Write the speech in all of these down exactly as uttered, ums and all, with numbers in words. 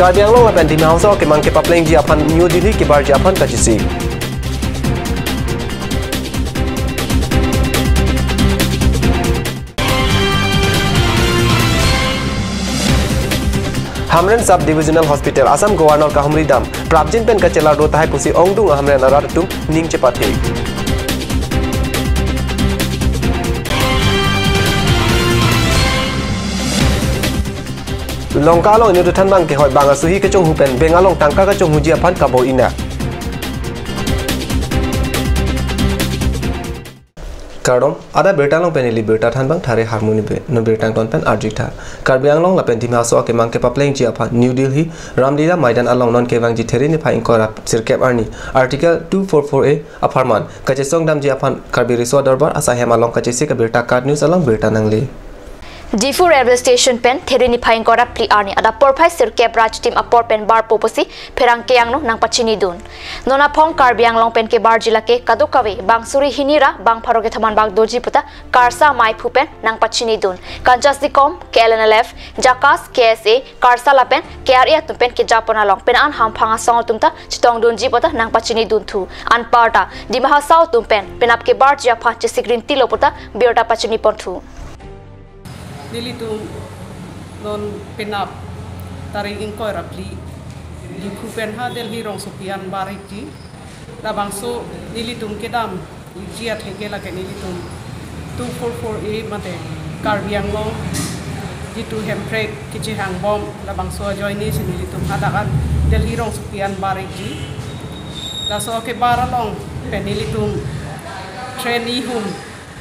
Karbi Anglong lapen Dima Hasao akemang kepaplengji aphan New Delhi kebarji aphan kachesik. Hamren Sub Divisional Hospital, Assam Governor kahumri dam, prapjin pen kachelardo tahai pusi ongdung ahamren arat atum ning chepathe. Lanka along inut thanbang kehoi bang asuhi kechonghu pen bank along tangka kechonghuji aphan kabor-i na. Kardom, adap birta along pen neli birta thanbang Thare Harmoni be, non birta angton pen arjutha. Karbi Anglong lapen Dima Hasao akemang kepaplengji aphan New Delhi Ramlila Maidan along non kevangji There niphai ingkoi ra sirkep arni Article two four four A apharman kachesong damji aphan Karbi Riso Dorbar asai hem along kachesik abirta KAT News along birta nangle. Diphu Railway Station pen There niphai ingkoi ra phli arni adap porphai sirkep ra chitim apor pen barpo pusi pherangke angno nangpachinidun. Non aphong Karbi Anglong pen kebarji lake kadokave bang suri hini ra bang pharo kethom an bak doji puta karsa maiphu pen nangpachinidun. Kanchas Dikom, K L N L F, JACAS, K S A, karsa lapen K R A atum pen kejapon along pena an hamphang asong atum ta chetongdunji puta nangpachinidun thu. Anparta Dima Hasao atum pen penap kebarji aphan chesik rintilo puta birta pachinipon thu. Nelitum non penap tarik ingkoi ra phli Diphu pen ha Delhi rongsopi an bar-ikji. Labangso nelitum kedam-ikji atheke lake nelitum two four four A mate Karbi Anglong jitu hemprek kechehangbom labangso ajoine si nelitum hadak an Delhi rongsopi an bar-ikji. Laso kebar along pen nelitum train ihum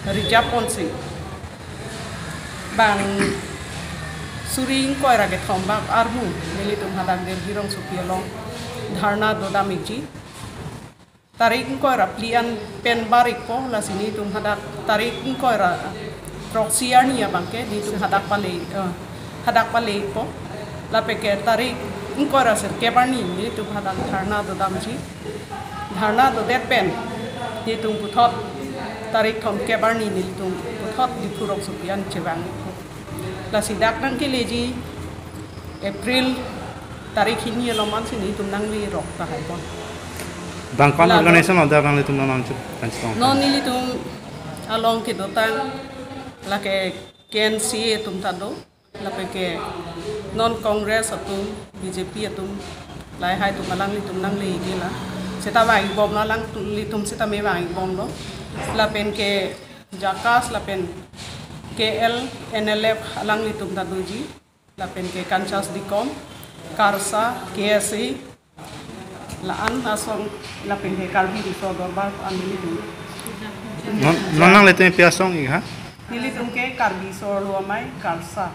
reserve ponsi bang suri ingkoi ra kethom bak armu nelitum hadak Delhi rongsopi along dharna dodam-ikji. Tarik ingkoi ra phli an pen bar-ikpo, lasi nelitum hadak tarik ingkoi ra throksi arni abangke nelitum hadak pale, eh, hadak pale-ikpo. Lapen ke tarik ingkoi ra sirkep arni nelitum hadak dharna dodamji. Dharna dodet pen nelitum puthot tarik thomkep arni nelitum puthot Diphu rongsopi an chevang-ikpo. Lasi dak nangkeleji April tarik hini along mansi nelitum nanglerok tahai pon. Bang ko-an la organization order nanglitum non nangchuk kanchong? Non nelitum along kedotang lake K N C A atum ta do, lapen ke non Congress atum, B J P atum, lahai atum alanglitum nangle-ikji la. Seta vang-ikbomlo, alanglitum seta me vang-ikbomlo. Lapen ke JACAS lapen K L N L F alanglitum ta doji. Lapen ke Kanchas Dikom, karsa, K S A, la-an asong, lapen ke Karbi Riso Dorbar an nelitum. Non, non nanglitum pi asong-ik ha? Nelitum ke Karbi Sorlo Amei karsa.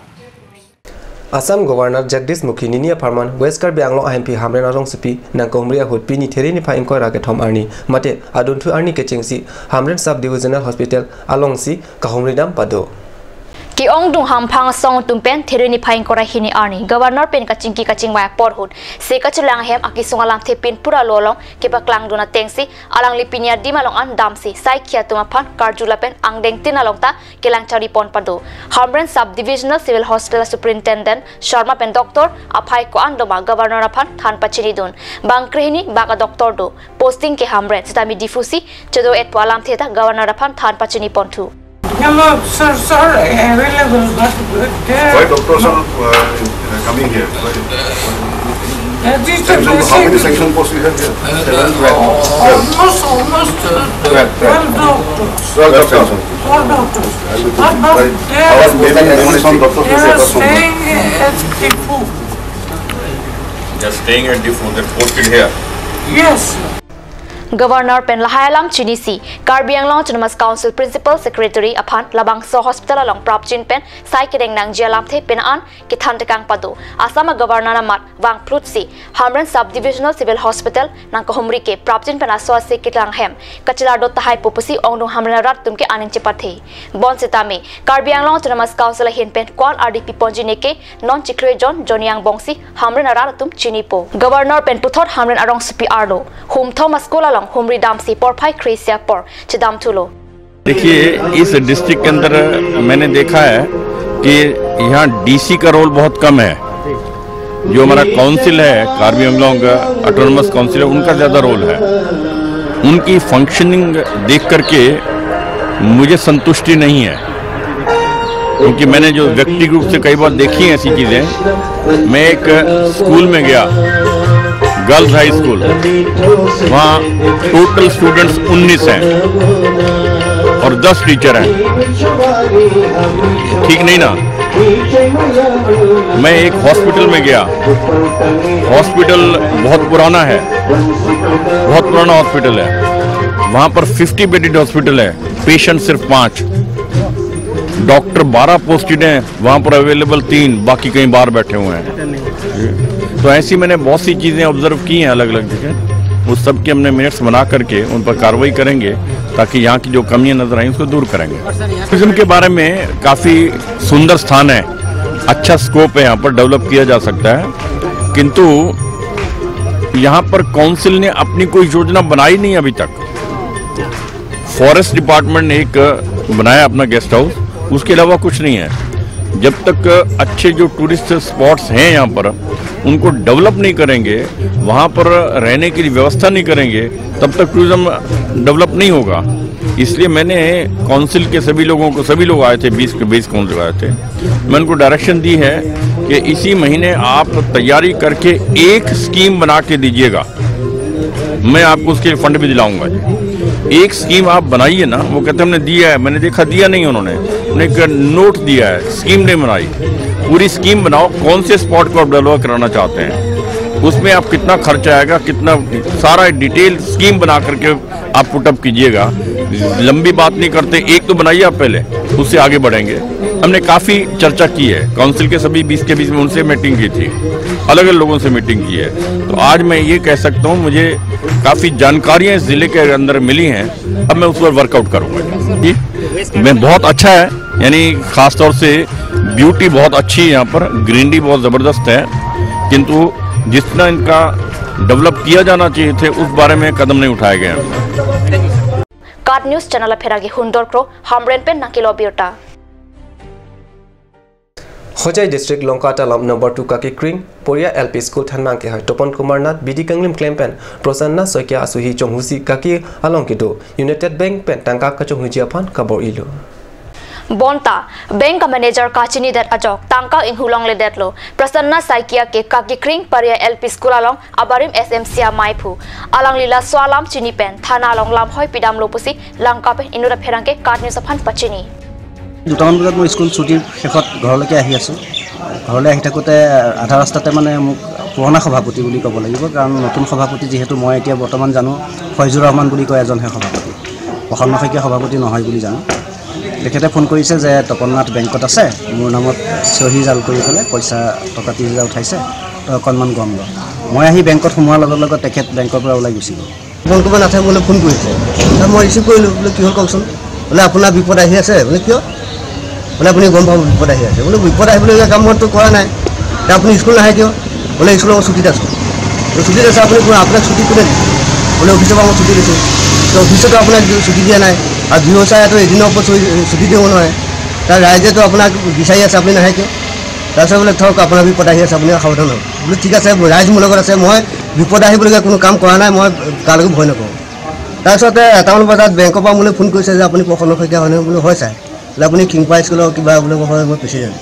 Assam Governor Jagdish Mukhi nini apharman West Karbi Anglong ahempi Hamren arongsopi nangkehumri ahut pini There niphai ingkoi ra kethom arni mate adunthu arni kechengsi Hamren Sub Divisional Hospital alongsi kahumri dam pado. Ke-ongdung hamphang asong atum pen There niphai ingkoi ra hini arni Governor pen kachingki kachingvai apor ahut se kachelang ahem akesung alamthe pinpura lo along kepaklangdun atengsi alangli pini adim along an damsi saikhi atum aphan karju lapen angdengtin along ta kelang charipon pado. Hamren Sub Divisional Civil Hospital Superintendent Sharma pen doctor aphai ko-an doma Governor aphan than pachinidun. Bang krehini bak a-doctor do. Posting ke Hamren, sitame Diphu si chedo-etpo alamthe ta Governor aphan than pachinipon thu. Hello, sir, sir, available, but, uh, there Why doctors are, uh, coming here? Why? Uh, this is Section, how many section posts we have here? Seven, twelve. Twelve. Almost, almost, uh, Twelve, twelve. Twelve doctors. Twelve doctors. Twelve doctors. And the But, but why? there How are many, many some doctors they will are get from staying at Diphu. They are staying at Diphu. They are posted here. Yes. Governor pen lahai alam chinisi Karbi Anglong Autonomous Council Principal Secretary aphan labangso hospital along prapjin pen sai kedeng nangji alamthe pena an kethan tekang pado. Assam a-Governor amat vangphlutsi Hamren Sub Divisional Civil Hospital nangkehumri ke prapjin pen aso ase kelang ahem kachelardo tahaipo pusi ongdung Hamren arat atum ke aning chepathe. Bonsitame Karbi Anglong Autonomous Council ahin pen ko-an ardi piponji neke non chiklo jon joni angbongsi Hamren arat atum chinipo. Governor pen puthot Hamren arongsopi arlo humthom a-school along humri damsi porphai kre-isi apor chedam thulo. देखिए, इस डिस्ट्रिक्ट के अंदर मैंने देखा है कि यहाँ डीसी का रोल बहुत कम है। जो हमारा काउंसिल है, कार्बी आंगलोंग ऑटोनॉमस काउंसिल है, उनका ज़्यादा रोल है। उनकी फंक्शनिंग देख करके मुझे संतुष्टि नहीं है, क्योंकि मैंने जो व्यक्तिगत रूप से कई बार देखी हैं ऐसी चीज़ें। मैं एक स्कूल में गया, गर्ल्स हाई स्कूल, वहाँ टोटल स्टूडेंट्स उन्नीस हैं और दस टीचर हैं। ठीक नहीं ना? मैं एक हॉस्पिटल में गया, हॉस्पिटल बहुत पुराना है, बहुत पुराना हॉस्पिटल है, वहाँ पर फिफ्टी बेडेड हॉस्पिटल है, पेशेंट सिर्फ पाँच, डॉक्टर बारह पोस्टेड हैं, वहाँ पर अवेलेबल तीन, बाकी कहीं बाहर बैठे हुए हैं। तो ऐसी मैंने बहुत सी चीज़ें ऑब्जर्व की हैं अलग अलग जगह। उस सब के हमने मिनट्स बना करके उन पर कार्रवाई करेंगे, ताकि यहाँ की जो कमियां नजर आई, उसको दूर करेंगे। टूरिज्म के बारे में काफ़ी सुंदर स्थान है, अच्छा स्कोप है, यहाँ पर डेवलप किया जा सकता है, किंतु यहाँ पर काउंसिल ने अपनी कोई योजना बनाई नहीं अभी तक। फॉरेस्ट डिपार्टमेंट ने एक बनाया अपना गेस्ट हाउस, उसके अलावा कुछ नहीं है। जब तक अच्छे जो टूरिस्ट स्पॉट्स हैं यहाँ पर, उनको डेवलप नहीं करेंगे, वहाँ पर रहने के लिए व्यवस्था नहीं करेंगे, तब तक टूरिज्म डेवलप नहीं होगा। इसलिए मैंने काउंसिल के सभी लोगों को, सभी लोग आए थे, बीस के बीस काउंसिल आए थे, मैं उनको डायरेक्शन दी है कि इसी महीने आप तैयारी करके एक स्कीम बना के दीजिएगा, मैं आपको उसके लिए फंड भी दिलाऊंगा। एक स्कीम आप बनाइए ना, वो कहते, "हमने दिया है।" मैंने देखा, दिया नहीं उन्होंने। उन्होंने एक नोट दिया है, स्कीम नहीं बनाई। पूरी स्कीम बनाओ, कौन से स्पॉट को आप डेवलप कराना चाहते हैं, उसमें आप कितना खर्च आएगा, कितना, सारा डिटेल स्कीम बना करके आप पुटअप कीजिएगा। लंबी बात नहीं करते, एक तो बनाइए आप पहले, उससे आगे बढ़ेंगे। हमने काफ़ी चर्चा की है, काउंसिल के सभी बीस के बीस में उनसे मीटिंग की थी, अलग अलग लोगों से मीटिंग की है। तो आज मैं ये कह सकता हूँ, मुझे काफ़ी जानकारियाँ इस ज़िले के अंदर मिली हैं, अब मैं उस पर वर्कआउट करूँगा जी। मैं बहुत अच्छा है, यानी खासतौर से ब्यूटी बहुत अच्छी है यहाँ पर, ग्रीनरी बहुत ज़बरदस्त है, किंतु जितना इनका डेवलप किया जाना चाहिए थे, उस बारे में कदम नहीं उठाए गए हैं। Kat News Channel apherangke hundor kro Hamren pen nangkelo birta. Hojai District Longkatalam number two Kakikring Poria L P School thanmang kehai Topan Kumar Nath, B D Kanglim klem pen Prasanna Saikia asuhi chonghusi kaki along kedo United Bank pen tangka kachonghuji aphan kabor-ilo. Bonta, bank manager kachinidet ajok tangka inghulongledetlo Prasanna Saikia ke Kakikring Poria L P School along abarim S M C amei aphu. Alangli laso alam chini pen thana along lamhoi pidamlo pusi Langka pen inut apherangke Kat News aphan pachini. দুটামান বজাত মই স্কুল ছুটিৰ শেষত ঘৰলৈকে আহি আছোঁ। ঘৰলৈ আহি থাকোঁতে আধা ৰাস্তাতে মানে মোক পুৰণা সভাপতি বুলি ক'ব লাগিব, কাৰণ নতুন সভাপতি যিহেতু মই এতিয়া বৰ্তমান জানো ফয়জুৰ ৰহমান বুলি কয় এজনহে সভাপতি, প্ৰসন্ন শইকীয়া সভাপতি নহয় বুলি জানো। তেখেতে ফোন কৰিছে যে তপন নাথ বেংকত আছে, মোৰ নামত চহী জাল কৰি পেলাই পইচা টকা ত্ৰিছ হাজাৰ উঠাইছে, তই অকণমান গম ল। মই আহি বেংকত সোমোৱাৰ লগত লগত তেখেত বেংকৰ পৰা ওলাই গুচি গ'ল। তপন কুমাৰ নাথে মোলৈ ফোন কৰিছে। তাত মই ৰিচিভ কৰিলোঁ, বোলে, "কি হ'ল কওকচোন?" বোলে, "আপোনাৰ বিপদ আহি আছে।" বোলে, "কিয়?" বোলে, "আপুনি গম পাব বিপদ আহি আছে।" বোলে, "বিপদ আহিবলগীয়া কাম মইতো কৰা নাই।" "তে আপুনি স্কুল নাহে কিয়?" বোলে, "স্কুলৰ মই ছুটীত আছোঁ।" "বোলে, ছুটীত আছে আপুনি, কোন আপোনাক ছুটী কোনে দিছে?" বোলে, "অফিচৰ পৰা মই ছুটী লৈছোঁ।" "তে অফিচতো আপোনাক ছুটী দিয়া নাই আৰু বিঅ' ছাৰেতো এদিনৰ ওপৰত ছুটী, ছুটী দিব নোৱাৰে।" "তাৰ ৰাইজেতো আপোনাক বিচাৰি আছে, আপুনি নাহে কিয়?" তাৰপিছত বোলে, "থওক, আপোনাৰ বিপদ আহি আছে, আপুনি সাৱধান হওক।" বোলে, "ঠিক আছে, ৰাইজ মোৰ লগত আছে, মই বিপদ আহিবলগীয়া কোনো কাম কৰা নাই, মই কালৈকো ভয় নকৰোঁ।" তাৰপিছতে এটামান বজাত বেংকৰ পৰা মোলৈ ফোন কৰিছে যে, "আপুনি প্ৰসন্ন শইকীয়া হয়নে?" বোলো, "হয় ছাৰ।" বোলে, "আপুনি খিংপা স্কুলৰ কিবা?" বোলে, "হয়, মই প্ৰেচিডেণ্ট।"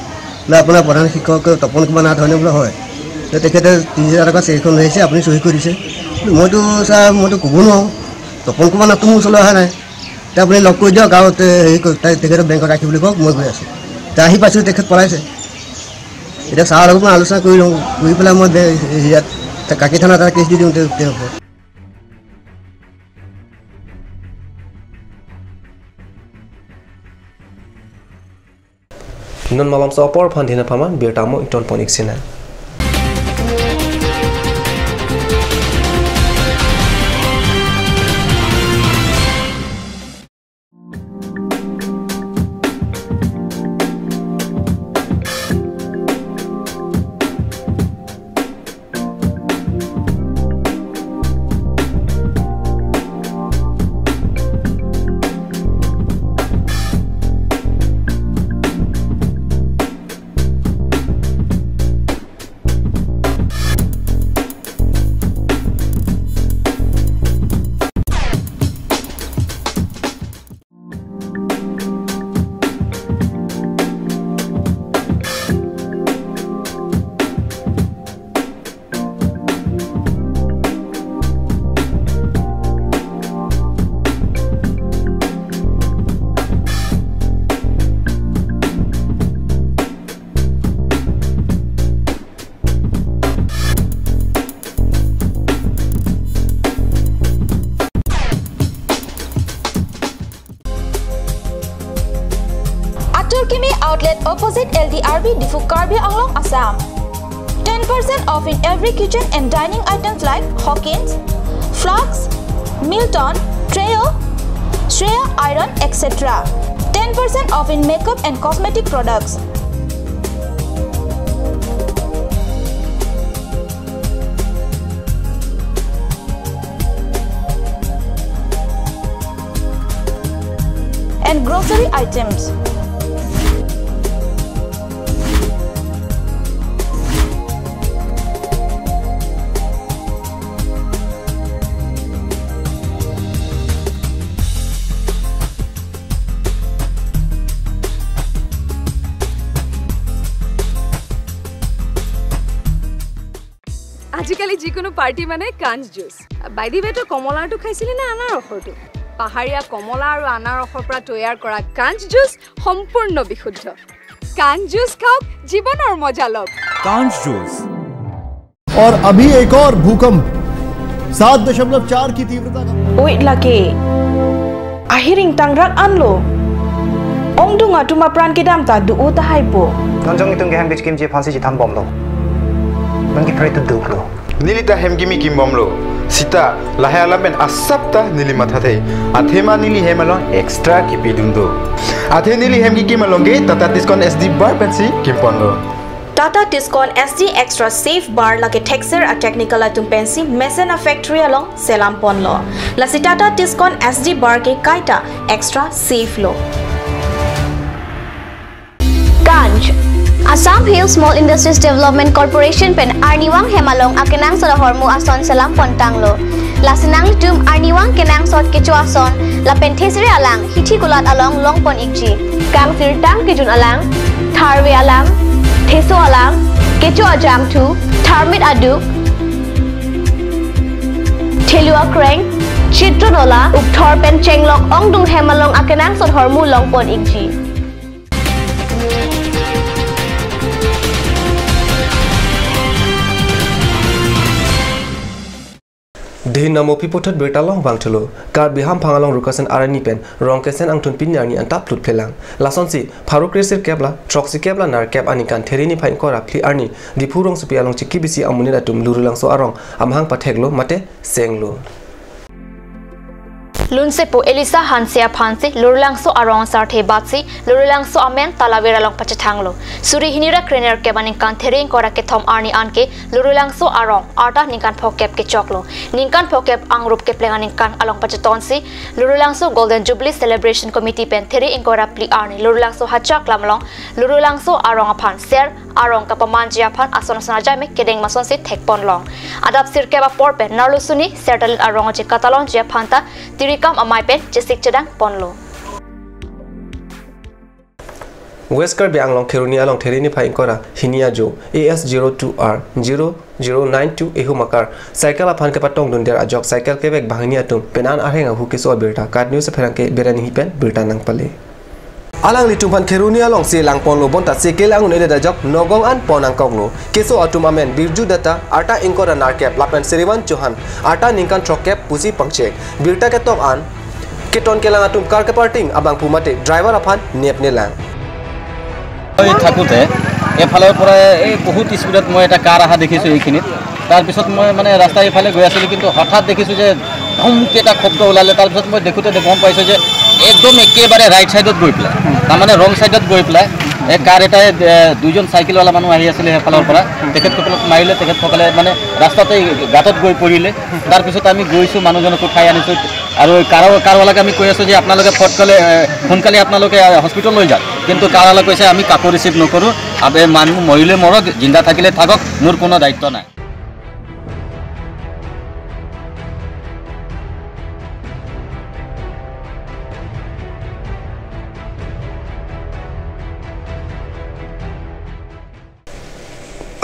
বোলে, "আপোনাৰ প্ৰধান শিক্ষক তপন কুমাৰ নাথ হয়নে?" বোলে, "হয়।" "তে তেখেতে ত্ৰিছ হাজাৰ টকা চেক এখন লৈ আহিছে, আপুনি চহী কৰি দিছে।" বোলো, "মইতো ছাৰ, মইতো ক'ব নোৱাৰোঁ, তপন কুমাৰ নাথটো মোৰ ওচৰলৈ অহা নাই।" "তে আপুনি লগ কৰি দিয়ক আৰু তে-, হেৰি কৰি, তাই তেখেতৰ বেংকত ৰাখি বুলি কওক, মই গৈ আছোঁ।" তে আহি পাইছোঁ, তেখেত পলাইছে। এতিয়া ছাৰৰ লগত মই আলোচনা কৰি লওঁ, কৰি পেলাই মই বে-, ইয়াত কাকি থানাত এটা কেছ দি দিওঁ তেওঁ, তেওঁৰ ওপৰত। Non malomso apor aphan dina paman birta mo ington pon ik sina. Outlet opposite L D R B Diphu, Karbi Anglong, Assam. Ten percent off in every kitchen and dining items like Hawkins, flasks, Milton, Trio, Shreya iron, et cetera. Ten percent off in makeup and cosmetic products. And grocery items. আজিকালি যিকোনো পাৰ্টি মানে কাঞ্চ juice. By the way, তই কমলাৰটো খাইছিলি নে আনাৰসৰটো? পাহাৰীয়া কমলা আৰু আনাৰসৰ পৰা তৈয়াৰ কৰা কাঞ্চ জুচ সম্পূৰ্ণ বিশুদ্ধ। কাঞ্চ জুচ খাওক, জীৱনৰ মজা লওক। Kanch Juice। और अभी एक और भूकंप सात दशमलव चार की तीव्रता का। Oi lake. Ahiring tangrak anlo. Ongdung atum apran kedam ta do-o tahai po. Non jong itum kehem kechekimji aphansi chethambomlo. Non kephere tu duklo. Neli ta hem kimi kimbomlo. Sita, lahai alam pen asap ta neli mathathe. Athema neli hem along extra kipidun do. Athe neli hem kikim along ke Tata Tiscon S D bar pensi kimponlo. Tata Tiscon S D Extra Safe Bar lake thekser a-technical atum pensi mesen a-factory along selamponlo. Lasi Tata Tiscon S D bar ke kaita extra safe lo. Kanch. Assam Hill Small Industries Development Corporation pen arnivang hem along akenangsot ahormu ason selampontanglo. Lasi nanglitum arnivang kenangsot kecho ason lapen thesere alang hithi kulat along longpon ikji. Kangsirtang kejun alang, tharve alang, theso alang, kecho ajangthu, tharmit aduk, thelu akreng, chitron ola, ukthor pen chenglok ongdung hem along akenangsot ahormu longpon ikji. Dei Namopi puthot birta along vangthulo. Karbi hamphang along Rukasen arni pen Rongkesen angthun pini arni antap lutplelang. Lasonsi pharo kresirkep la throksi kep la nerkep aningkan There niphai ingkoi ra phli arni Diphu rongsopi along chiki bisi amonit atum Lurulangso arong amahang patheklo mate senglo. Lunsepo Elisa Hanse aphansi Lurulangso arong asarthe batsi Lurulangso amen Talavir along pachethanglo. Suri hini ra krenerkep aningkan There ingkoi ra kethom arni anke Lurulangso arong arta ningkan phokep kechoklo. Ningkan phokep angrup kepleng aningkan along pachetonsi Lurulangso Golden Jubilee Celebration Committee pen There ingkoi ra phli arni Lurulangso hachak lam along Lurulangso arong aphan ser arong kapamanji aphan ason ason ajai me kedeng masonsi thekponlong. Adap sirkep apor pen Narlusuni Sertalin arong aje katalonji aphan ta tirikam amei pen chesik chedangponlo. West Karbi Anglong Kheroni along There niphai ingkoi ra hini ajo A S zero two R zero zero nine two ehum akar cycle aphan kepatongdundet ajok cycle kevek banghini atum penan arheng ahu keso abirta KAT News apherangke Berani hi pen birta nangpale. Alanglitum aphan Kheroni alongsi langponlo bonta cycle angun-edet ajok nogong an pon nangkoklo. Keso atum amen Birju Dutta arta ingkoi ra nerkep lapen Srivan Chauhan arta ningkan throkkep pusi pangchek. Birta ketok an keton kelang atum car keparking abangphu mate driver aphan nepnelang. মই থাকোঁতে এফালৰ পৰা এই বহুত স্পীডত মই এটা কাৰ অহা দেখিছোঁ এইখিনিত। তাৰপিছত মই মানে ৰাস্তা এইফালে গৈ আছিলোঁ, কিন্তু হঠাৎ দেখিছোঁ যে ধমকৈ এটা শব্দ ওলালে। তাৰপিছত মই দেখোঁতে দে-, গম পাইছোঁ যে একদম একেবাৰে ৰাইট ছাইডত গৈ পেলাই, তাৰমানে ৰং ছাইডত গৈ পেলাই এই কাৰ এটাই, এ, দুইজন চাইকেলৱালা মানুহ আহি আছিলে সেইফালৰ পৰা, তেখেতসকলক মাৰিলে। তেখেতসকলে মানে ৰাস্তাতে গাঁতত গৈ পৰিলে। তাৰপিছত আমি গৈছোঁ, মানুহজনক উঠাই আনিছোঁ। আৰু কাৰ-, কাৰৱালাক আমি কৈ আছোঁ যে আপোনালোকে ফট ক'লে, এ, সোনকালে আপোনালোকে, এ, হস্পিটেল লৈ যাওক, কিন্তু কাৰৱালা কৈছে, "আমি কাকো ৰিচিভ নকৰোঁ, আবে মানুহ মৰিলে মৰক, জিন্দা থাকিলে থাকক, মোৰ কোনো দায়িত্ব নাই।"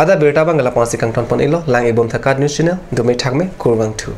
Adap birta abang la-ansi kangtonpon-iklo, lang-ik bom tha KAT News Channel, dome thakme, kurvangthu.